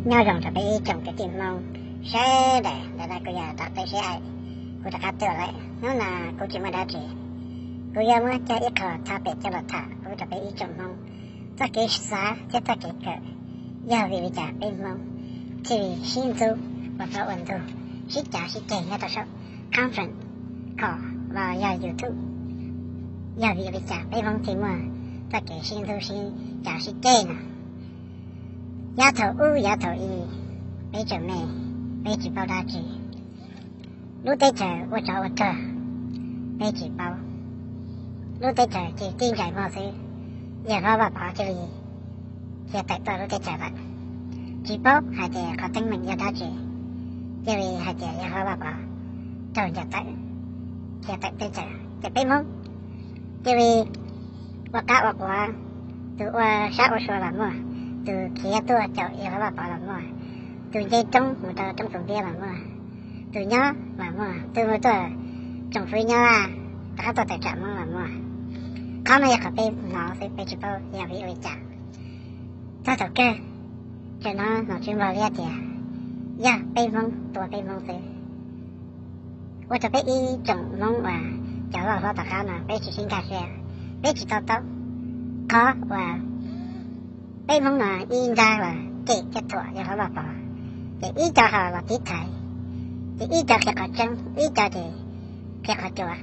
Nyob zoo rau peb ib tsoom kwv tij Hmoob sawv daws, ntawm no kuv yog Doctor Siab Aim, kuv rov qab tuaj lawm. Hnub no kuv tsis muaj dab tsi, kuv yuav muab coj ib qho topic coj los tham pub rau peb ib tsoom Hmoob txoj kev xav thiab txoj kev kawm. Yog vim li cas peb Hmoob thiaj li sib ntxub ua plaub ua ntug, sib cav sib ceg nyob rau saum conference call los yog YouTube? Yog vim li cas peb Hmoob thiaj muaj txoj kev sib ntxub sib cav sib ceg no? Yav thaum ub yav thaum i, peb tseem me, peb tsis paub dab tsi. Lub teb chaws ua tsov ua rog, peb tsis paub. Lub teb chaws ces tib ntsais muag xwb, yawg hlob Vaj Pov cia li khiav tawm tuaj lub teb chaws lawm. Tsis paub hais tias qhov teeb meem yog dab tsi, cia li hais tias yawg hlob Vaj Pov raug ncaws tawm, khiav tawm teb chaws, ces peb Hmoob cia li ua qab ua quav, tus ua sab ua sua los muaj, tus khiav tuaj caum yawg hlob Vaj Pov los muaj, tus nce roob mus rau roob Txus Ntiab los muaj, tus nyob los muaj, tus mus tuaj tsoom fwv nyob Laj rov qab tuaj tawm tsam Hmoob los muaj. Qhov no yog qhov peb hnov xwb, peb tsis paub yog vim li cas. Txog thaum kawg, tseem hnov nom tswv Nplog liab tias yog peb Hmoob tua peb Hmoob xwb, ua rau peb ib tsoom Hmoob uas cov loj hlob tom qab no peb tsis sib nkag siab, peb tsis to taub. Qhov uas peb Hmoob no ib nrab los cem thiab thuam yawg hlob Vaj Pov, ces ib co ho los tiv thaiv, ces ib co qhia qhov tseeb, ib co ces qhia qhov cua.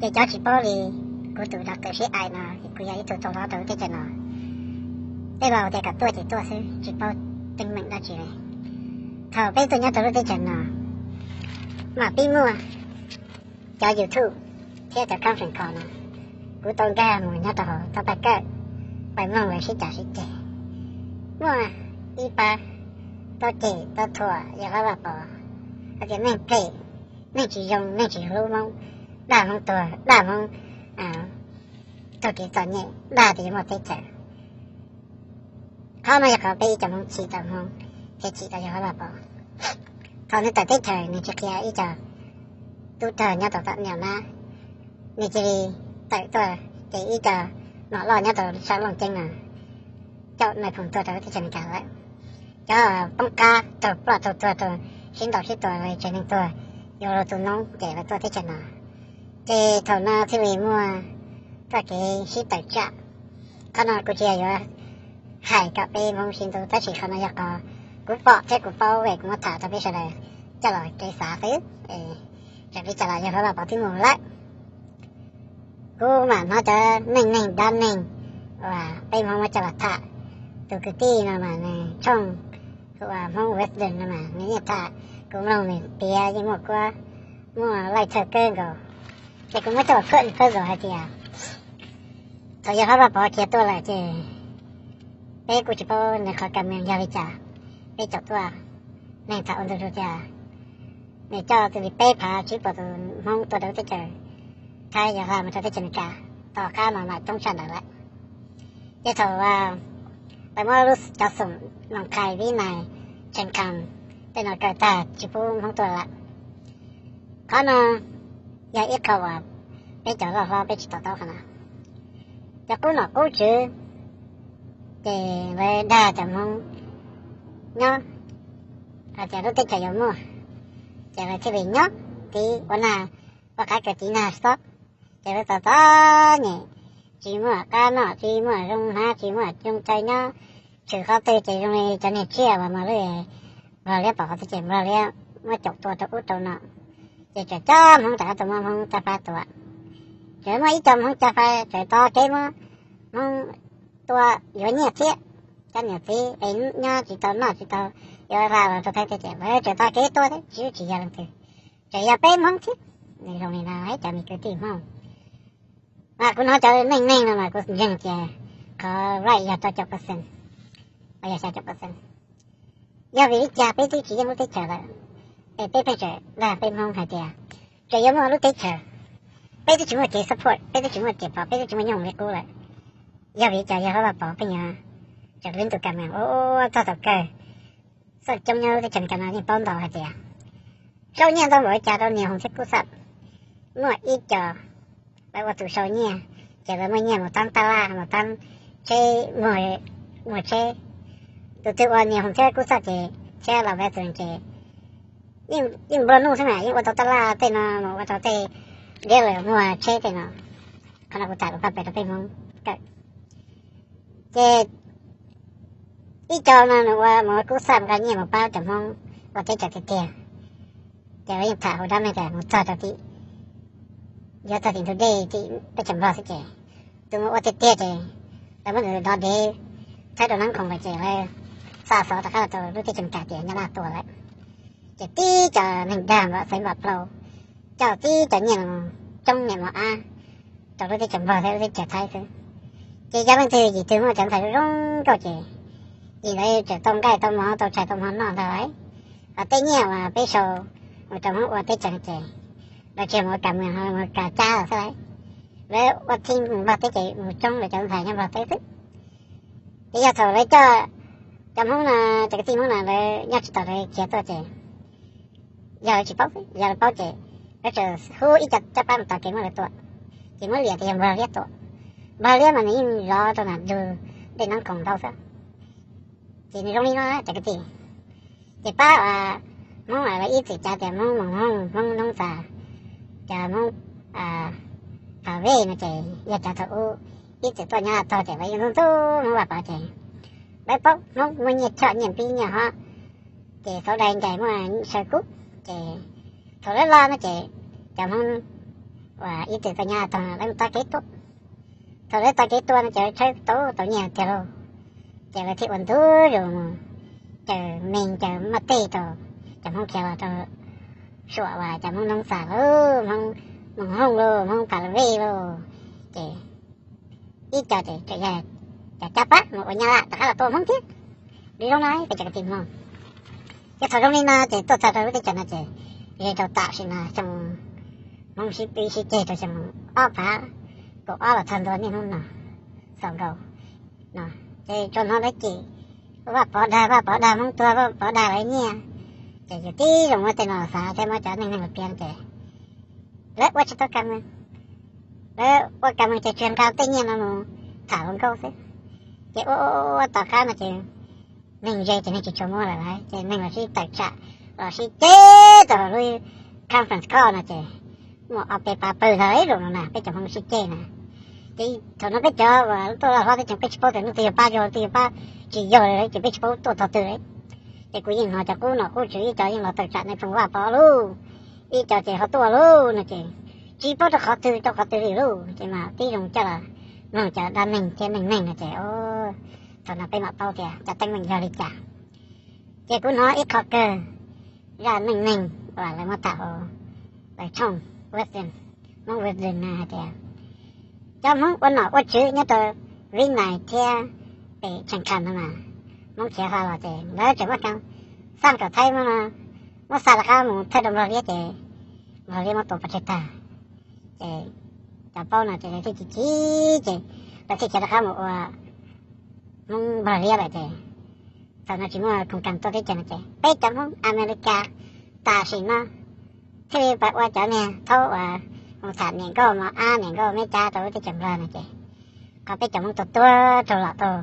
Ces cov tsis paub li kuv tus Doctor Siab Aim no, kuv yog ib tug txaus hlob rau lub teb chaws no, tej laus tias kom tuaj ces tuaj xwb, tsis paub teeb meem dab tsi li. Thaum peb tuaj nyob rau lub teb chaws no, mas pib muaj cov YouTube thiab cov conference call no, kuv tau nkag mus nyob rau hauv txoj paj kawm, pais mloog lawv sib cav sib ceg. Muaj ib pab tau cem tau thuam yawg hlob Vaj Pov, hais tias neeg phem, neeg tsis zoo, neeg tsis hlub Hmoob, dag Hmoob tuag, dag Hmoob raug kev txom nyem, dag tias yuav muaj teb chaws. Qhov no yog qhov peb ib co Hmoob chim rau Hmoob, thiab chim rau yawg hlob Vaj Pov. Thaum nws tawm teb chaws nws tsis qhia ib co tub rog nyob rau tom niam nab, nws cia li tawm tuaj ces ib co nom loj nyob rau sab Looj Ceeb no caum nais phoo tuag rau lub teb chaws Amelikas lawm. Cov poob qab raug ploj raug tuag, raug sib ntaus sib tua, tseg neeg tuag, yuav luag tu noob ces lawv tuaj teb chaws no. Ces thaum no thiaj li muaj txoj kev sib tawm tsam. Qhov no kuv tsis yog yuav hais kom peb Hmoob sib ntxub, tab sis qhov no yog qhov kuv pom thiab kuv paub es kuv muab tham rau peb sawv daws coj los kev xav xwb. Txawm li cas los yawg hlob Vaj Pov twb mus lawm. Kuv mam hnov cov neej neeg dab neeg uas peb Hmoob muab coj los tham. Tus kwv tij no mas nws tshooj hu ua Hmoob Wisdom no mas nws yeej tham, kuv mloog nws piav yeej muaj kuab, muaj laij thawj kawg nkaus. Ces kuv muab coj los khawm nws phawj zaus hais tias thaum yawg hlob Vaj Pov khiav tuaj lawm ces peb kuj tsis paub nws qhov kam mees yog li cas. Peb caum tuaj, neeg tham ua ntu zus tias nws coj txij li peb phav tsib puas tus Hmoob tuaj rau teb chaws Thaib, yog hla mus rau teb chaws Amelikas, tom qab no mam coob tshaj ntawd lawm. Ces thaum lawv muab lub cov xoom Loos Khais, Vib Nais, Tshees Khas tej no kaw tag tsis pub Hmoob tuaj lawm. Qhov no yog ib qho uas peb cov loj hlob peb tsis to taub qhov no. Cov qub nom qub tswv ces lawv dag cov Hmoob nyob, hais tias lub teb chaws yuav muaj, ces lawv thiaj li nyob tiv ua nag, ua qav kaws tiv nag xob. Ces lawv txom txom nyem, tsis muaj qab noj, tsis muaj zoo hnav, tsis muaj zoo chaw nyob, tshwm qhov twg ces zoo li cov niag tsiaj uas Nplog liab, Nplog liab pom qhov twg ces Nplog liab muab caum tua rau ub rau no. Ces tseem coj Hmoob rov qab tuaj muab Hmoob caj fab tua. Tseem muaj ib co Hmoob caj fab tseem tos kev muab Hmoob tua yuav nyiaj thiab. Cov niam txiv es nyob tsis tau noj tsis tau, yuav hla los rau Thaib teb ces lawv tseem tos kev tua thiab, tsis tsis yog leej twg, tseem yog peb Hmoob thiab. Nws zoo li no ib cov me kwv tij Hmoob. Mas kuv hnov cov neej neeg no mas kuv ntseeg tias qhov right yog rau caum percent, yog xya caum percent. Yog vim li cas peb twb tsis yeej lub teb chaws lawm, es peb pheej tseem dag peb Hmoob hais tias tseem yuav muaj lub teb chaws? Peb twb tsis muaj kev support, peb twb tsis muaj kev pom, peb twb tsis muaj nyooj li qub lawm. Yog vim li cas yawg hlob Vaj Pov pheej yuav tseem lwb ntu kas mees ua txog thaum kawg? Txoj coob nyob lub teb chaws Amelikas no yeej paub ntau hais tias sau nyiaj ntau npaum li cas rau Niam Hoos thiab Kub Xam. Muaj ib co lawv ua tus sau nyiaj, ces lawv muaj nyiaj mus tab tab laj, mus tab tsheb, muag tsheb, Tus twg uas nias hoos thiab kub xaj ces, thiab los ves tus ces yeej nplua nuj xwb mas yeej ua tau taj laj tej no mus ua rau tej diab lawm muag tsheb tej no. Qhov no kuv tham lus paj pem rau peb Hmoob kawm. Ces ib co no nws ua mus ua kub xaj mus nqa nyiaj mus pab cov Hmoob ua teb chaws tiag tiag. Ces lawv yeej tham hauv dab neeg tias mus txog rau tim, yuav txog tim ntug dej tim peb tseem Nplog xwb ces tus mus ua tiag tiag ces lawv muab nws dov dev thawb rau Nab Khoom lawm ces lawv xa xov rov qab los rau lub teb chaws Amelikas tias Nyab Laj tua lawm. Ces tib cov neeg dag npam xeev npam plaus, coj tib cov nyiaj coob niam mos ab rau lub teb chaws Nplog thiab lub teb chaws Thaib xwb. Ces yog leej twg yim twg muaj cov ntxhais zoo zoo nkauj ces yim ntawd tseem tau nqaij tau mov tau tshais tau hmo noj ntag lauj. Ho tej nyiaj uas peb sau mus rau Hmoob ua teb chaws ces lawv tsis mus ua kam mus ho mus kam cab los xwb lauj. Lawv ua txij mus Nplog teb ces mus tsoob lawv cov ntxhais nyob Nplog teb xwb. Ces yog thaum lawv coj cov Hmoob no, cov kwv tij Hmoob no lawv nyob tsis tau lawv khiav tuaj ces yog lawv tsis paub xwb, yog lawv paub ces lawv tseem hu ib co caj pab mus tos kev muab lawv tua, ces muab liam tias yog Nplog liab tua. Nplog liab mas nws yeej zov rau nram ntug dej Nab Khoom ntau xwb. Ces nws zoo li no cov kwv tij. Ces pab Hmoob lawv ib txwm cav tias Hmoob Moos Hooj, Hmoob Noob Xas, cov Hmoob Phav Vej no ces yog cov thaum ub ib txwm tuaj Nyab Laj tog ces lawv yeej ntxub ntxub Hmoob Vaj Pov ces lawv paub Hmoob muaj nyiaj choj nyiaj npib nyiaj hob, ces xauv dai ncaim muaj saw kub. Ces thaum lawv los no ces cov Hmoob uas ib txwm tuaj Nyab Laj tog lawv mus tav kev tuaj. Thaum lawv tav kev tuaj no ces lawv tshawb tau tau nyiaj tiag lauj, ces lawv thiaj ua ntu zus mus caws me caws maj tej rau cov Hmoob khiav los rau suam uas cov Hmoob Noob Xas lauj, Hmoob Moos Hooj lauj, Hmoob Phav Vej lauj. Ces ib co ces tseem yog cov cab pab mus ua Nyab Laj rov qab los tua Hmoob thiab. Li zoo no peb cov kwv tij Hmoob. Ces thaum zoo li no ces tuaj txog rau lub teb chaws no ces ze rau tam sim no xyoo Hmoob sib pib sib ceg rau xyoo ob phav kaum ob los txog ntua niaj hnub no, xaus nkaus no. Ces tsuas hnov lawv cem Vaj Pov dag, Vaj Pov dag Hmoob tuag, Vaj Pov dag lawv nyiaj. Ces yus tib zoo muab tej no xav thiab muab cov neeg neeg los piav ces lawv ua tsis tau kam mus, lawv ua kam mus ces tsuas nqa tej nyiaj no mus tham hluas nkauj xwb. Ces ua ua ua tom qab no ces neeg ze ces neeg tsis tshua muaj lawm lauj, ces neeg los sib tawm tsam los sib ceg rau lub conference call no ces muaj ob peb pab pawg ntag ib zaug no na, peb cov Hmoob sib ceg na. Ces thaum no peb cov uas tuaj loj hlob teb chaws peb tsis paub tias leej twg yog pab yog leej twg yog pab tsis yog li ces peb tsis paub tuaj tog twg li. Ces kuv yeej hnov cov qub nom qub tswv ib co yeej los tawm tsam nais phoo Vaj Pov lauj, ib co ces ho tuaj lauj no ces tsis paub rau qhov twg rau qhov twg li lauj. Ces mas tib zoo coj los mloog cov dab neeg thiab neej neeg no ces thaum no peb mam paub tias cov teeb meem yog li cas. Ces kuv hnov ib qho kawg zaj neej neeg uas lawv muab tham hauv lawv tshooj Wisdom, Hmoob Wisdom no hais tias cov Hmoob ua nom ua tswv nyob rau Vib Nais thiab pem Tsheej Kham no mas Hmoob khiav hla los ces lawv tseem muab cov xaj kom Thaib Hmoob no muab xa rov qab mus thawj rau Nplog liab ces Nplog liab muab tua pov tseg tag. Ces cov paub no ces lawv thiaj chim chim ces lawv thiaj khiav rov qab mus ua Hmoob Nplog liab lawm ces thaum no tsis muaj khoom kas tuaj teb chaws no ces peb cov Hmoob Amelikas tam sim no thiaj li pab ua cov niag thaub uas mus tham niam nkauj mos ab niam nkauj meb cab rau lub teb chaws Nplog no ces qhov peb cov Hmoob tuag tuag raug los tau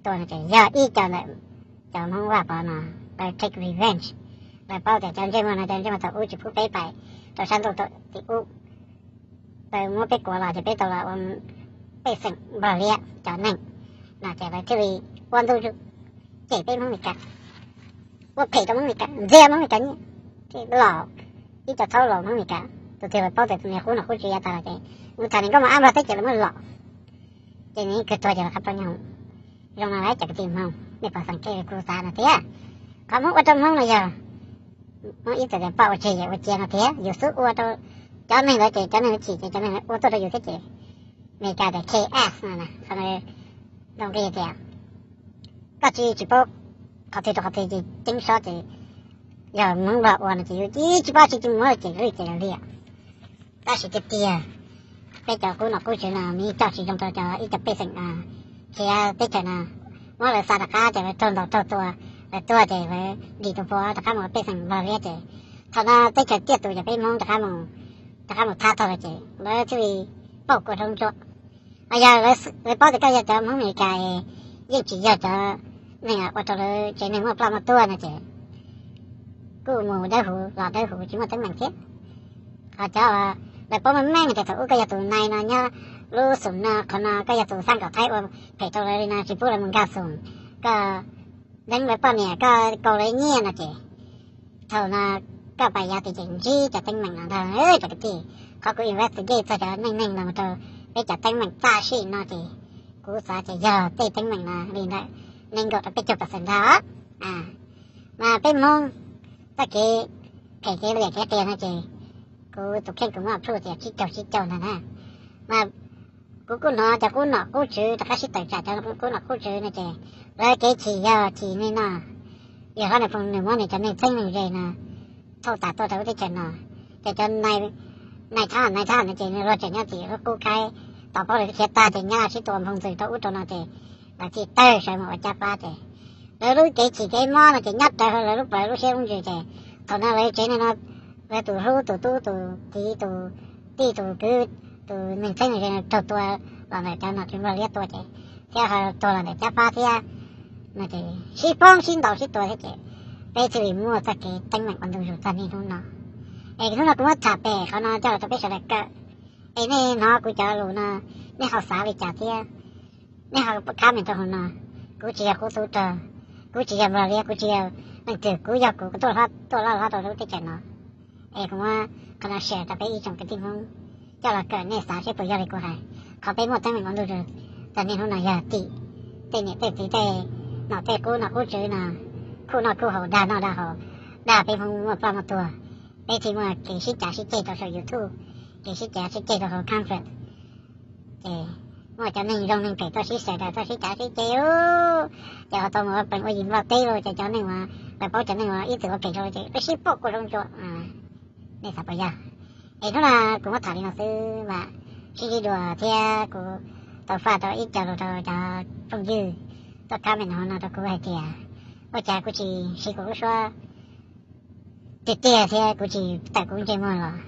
tuaj no ces yog ib co ntawm cov Hmoob Vaj Pov no lawv take revenge. Lawv paub tias cov ntsej muag no cov ntsej muag thaum ub tsis pub peb pais rau sab ntuj tim ub, lawv muab peb kuav los ces peb tau los ua pej xeem Nplog liab cov neeg no ces lawv thiaj li ua ntu zus cem peb Hmoob Meskas, ua phem rau Hmoob Meskas, ntxias Hmoob Meskas nyiaj, thiaj los ib co thaub los Hmoob Meskas. Tus twg lawv paub tias tus niag qub nom qub tswv yav tas los ces mus tham niam nkauj mos ab Nplog teb ces lawv muab los, ces nws yeej kawg tuag ces lawv qab plaub nyob hoom. Zoo no lawv cov kwv tij Hmoob nej puas xeem kej li kuv xav no thiab? Qhov Hmoob ua rau Hmoob no yog Hmoob ib txwm tias poj ua tseg yawm ua cia no thiab, yus xub ua rau cov neeg ntawd ces cov neeg ntawd chim ces cov neeg ntawd ua tuaj rau yus thiab ces Meskas tias K S no na, qhov no zoo nqi tias koj tsis tsis paub qhov twg rau qhov twg ces ceeb sob ces yog Hmoob Nplog ua no ces yus tsis paub tsis tsis muab ces lwj ces yog liam. Tab sis tiag tiag peb cov qub nom qub tswv no nws coj tsis zoo rau cov ib co pej xeem khiav teb chaws no, muab lawv xa rov qab ces lawv raug ntaus raug tua, lawv tuag ces lawv dim tus puav rov qab mus pej xeem Nplog liab ces thaum no teb chaws tiaj tus ces peb Hmoob rov qab mus thab tau lawm ces lawv thiaj li pauj kua hloob ntsuab. Ho yog lawv paub tias koj yog cov Hmoob Amelikas es yeej tsis yog cov neeg ua rau lawv tsev neeg muaj ploj muaj tuag no ces kuj mus dawb huv los dawb huv tsis muaj teeb meem thiab. Ho cov lawv paub meej meej tias thaum ub koj yog tus nai no nyob lub xoom no qhov no, koj yog tus xaj nkaum thaib ua phem rau lawv li no tsis pub lawv mus nkag xoom, koj deev lawv poj niam, koj kaus lawv nyiaj no ces thaum no koj pais yav tim ces ntsib cov teeb meem no ntag cov kwv tij. Qhov kuv investigate txog cov neej neeg no mus rau peb cov teeb meem tam sim no ces kuv xav tias yog tej teeb meem no li ntawm nees nkaum rau peb caug percent ntag. Mas peb Hmoob txoj kev phem kev liam kev qias no ces kuv tus kheej kuv muab approve tias tsib caug tsib caug ntag na. Mas kuv kuj hnov cov qub nom qub tswv rov qab sib tawm tsam cov qub nom qub tswv no ces lawv kev chim yog chim li no, yog hlob Nais Phoo nws muab nws cov neeg txheeb neeg ze no thauj tas tuaj rau lub teb chaws no, ces cov nai thab nai thab no ces nws luag tseem nyob tim lub qub khaib, tos paub lawv khiav tag ces nyab sib tua nphoo ntxws rau ub rau no ces lawv thiaj tawg sawv mus ua cab pab ces lawv lub kev chim kev mob no ces nyob rawv lawv lub plawv lub siab lub ntsws ces thaum no lawv tsev neeg no lawv tus hlub tus tub tus kiv tus tij tus kwv tus neeg txheeb neeg ze no raug tua los ntawm cov nom tswv Nplog liab tua ces thiab ho tuag los ntawm cab pab thiab no ces sib poob sib ntaus sib tua thiab ces peb thiaj li muaj txoj kev teeb meem ua ntu zus txog niaj hnub no. Es hnub no kuv muab tham pem qhov no coj los rau peb sawv daws kawm. Es nej hnov kuv cov lus no, nej ho xav li cas thiab? Nej ho comment rau hauv no. Kuv tsis yog qub tub rog, kuv tsis yog Nplog liab, kuv tsis yog leej twg, kuv yog kuv, kuv tuaj hlob tuaj loj hlob rau lub teb chaws no. Es kuv muab qhov no share rau peb ib tsoom kwv tij Hmoob coj los kawm, nej xav seb puas yog li kuv hais. Qhov peb muaj teeb meem ua ntu zus txog niaj hnub no yog tim tej niam tej txiv tej nom tej qub nom qub tswv no khuj noj khuj haus dag noj dag haus, dag peb Hmoob muaj ploj muaj tuag. Peb thiaj muaj kev sib cav sib ceg rau saum YouTube, kev sib cav sib ceg rau hauv conference. Ces muaj cov neeg zoo neeg phem tuaj sib sawv daws tuaj sib cav sib ceg, ces ua tau mus ua plees ua yim Nplog teb lawm ces cov neeg uas lawv paub cov neeg uas ib txwm ua phem rau lawv ces peb sib pauj kuj zoo cuag. Nej xav puas yog? Es hnub no kuv muab tham li no xwb mas sib ntsib dua thiab kuv tau faj tau ib co lus rau cov phooj ywg tuaj comment hauv no rau kuv hais tias ua cas kuv tsis siv kuv lub suab tiag tiag thiab kuv tsis tawm kuv ntsej muag los.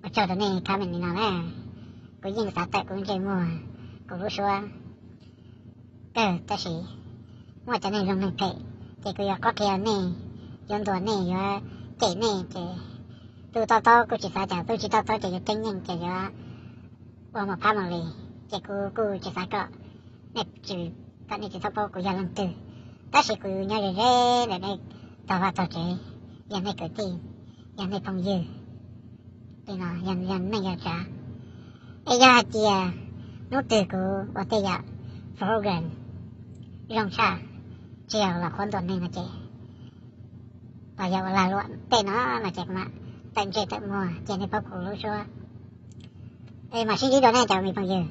Ua tsaug rau nej comment li no na. Kuv yeej xav tawm kuv ntsej muag, kuv lub suab kawg tab sis muaj cov neeg zoo neeg phem ces kuv yuav qhuab qhia nej, yuav ntuas nej, yuav cem nej ces tus to taub kuj tsis xav cas, tus tsis to taub ces yuav ceeb yeej ces yuav ua mus phab mus li. Ces kuv kuj tsis xav kom nej tsis, kom nej tsis txhob paub kuv yog leej twg, tab sis kuv nyob ze ze ntawm nej tog vaj tog tsev, yog nej kwv tij, yog nej phooj ywg, yog neej yog tsav. Es yog hais tias hnub twg kuv ua tej yam program zoo tshaj, tsis yog los qhuab ntuas neeg no ces, los yog ua lag luam tej no no ces kuv mam tawm ntsej tawm muag cia nej paub kuv lub suab. Es mam sib ntsib dua nej cov me phooj ywg.